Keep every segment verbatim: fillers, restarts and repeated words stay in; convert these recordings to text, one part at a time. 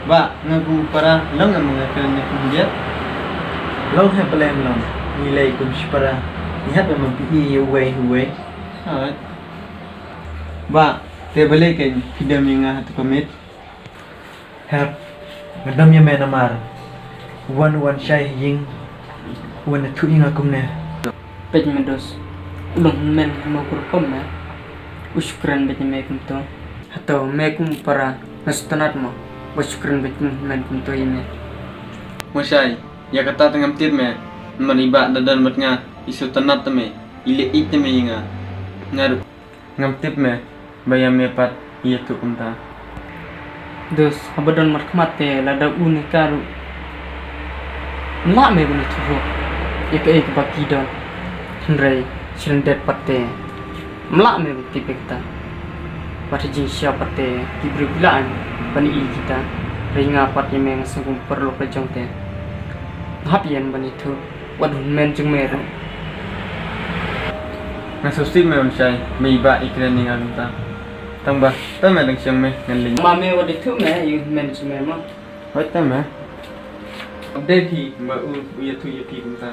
Bah, nga kum u para long em nga kren ïa kum u diat? Long hep balei em long. Ngi lei kum shipara. Ngi hap em ban pyni ïa uwei uwei. Hooid. Bah, te balei kein phi dem ïa nga ha tu ka miet? Hep, nga dem ïa me namar u wan u wan shai ha ïing, u wan ïathuh ïa nga kumne. Peit me dos, u long hynmen ha mo ka rukom me. U shu kren beit ïa me kumto. Hato me kum u para nga sngewtynnat mo ba shu kren beit kum hynmen kumto ïa me? Mo shai, ïa kata te ngam tip me. Namar i bah da don bad nga, i sngewtynnat te me, i leh ïeit te me ïa nga. Nga ruh ngam tip me ba ïa me pat i ïathuh kumta. Dos, haba don markhmat te lada u ne ka ruh, ym lah me ban ïathuh ruh ïa kaei kaba ki don. Hynrei shi lyndet pat te ym lah me ban tip ïa kata. Bad ha jingshisha pat te ki briew ki lah ban ïohi ïa kita. Hynrei nga pat ïa me nga sngewbha paralok la jong te. Nga hap ïa ban ïathuh. Wat hynmen jong me ruh. Nga sngewsih me Umshai, me i bah i kren ïa nga kumta. Tang ba, tang me dang shem me ngan leit. Ma me wat ïathuh me ïa u hynmen jong me ma. Hooid tang me. Kam dei phi ba u u ïathuh ïa phi kumta.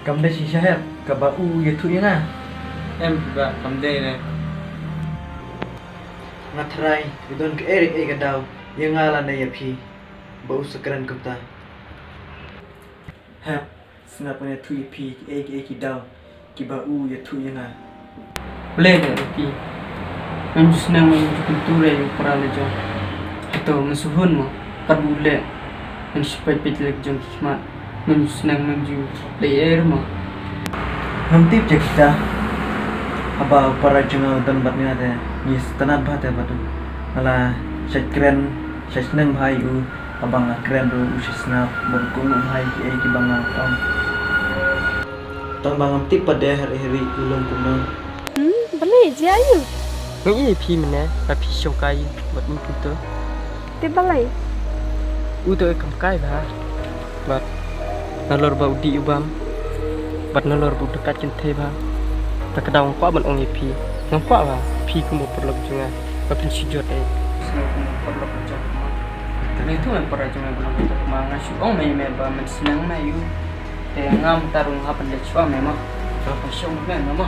Kam dei shisha hep kaba u u ïathuh ïa nga. Em phi bah, kam dei re. Nga tharai u don kaei re kaei ka daw ïa nga lane ïa phi ba u sa kren kumta. Hep, sngap ngan ïathuh ïa phi kiei kiei ki daw kiba u ïathuh ïa nga. Balei de Ricky? Mem ju sneng mem ju kyntu re ïa u para la jong. Hato me shu hun mo? Katba u leh, mem shu peit peit la jong ki khmat. Mem ju sneng mem ju leh ei mo? Ngam tip ïa kita. Haba u para jong nga u don bad nga te ngi sngewtynnat bha te bad u. Nga la shait kren shait sneng bha ïa u. Haba nga kren ruh u shisnap bad u kohnguh bha ïa kiei kiba nga ong. Tang ba ngam tip pat de hynrei hynrei u long kumno. Hmm, balei jia aïu? Nga ïohi ïa phi mynne ba phi shongkai bad u kumto. Te balei? U to e kam kai bha. Bad nalor ba u dih u bam bad nalor ba u dakaid kynthei bha. Ta ka daw nga kwah ban ong ïa phi, ngam kwah ba phi kum u paralok jong nga ba phin shu jot ei. Sngewbha kum u paralok jong nga. Te ngi tu me para jong me ba long ka ma nga shu ong me ïa me ba men sneng me ïa u. Te nga mynta ruh nga hap ban leit shuwa me ma. Nga hap ban shu ong me ma.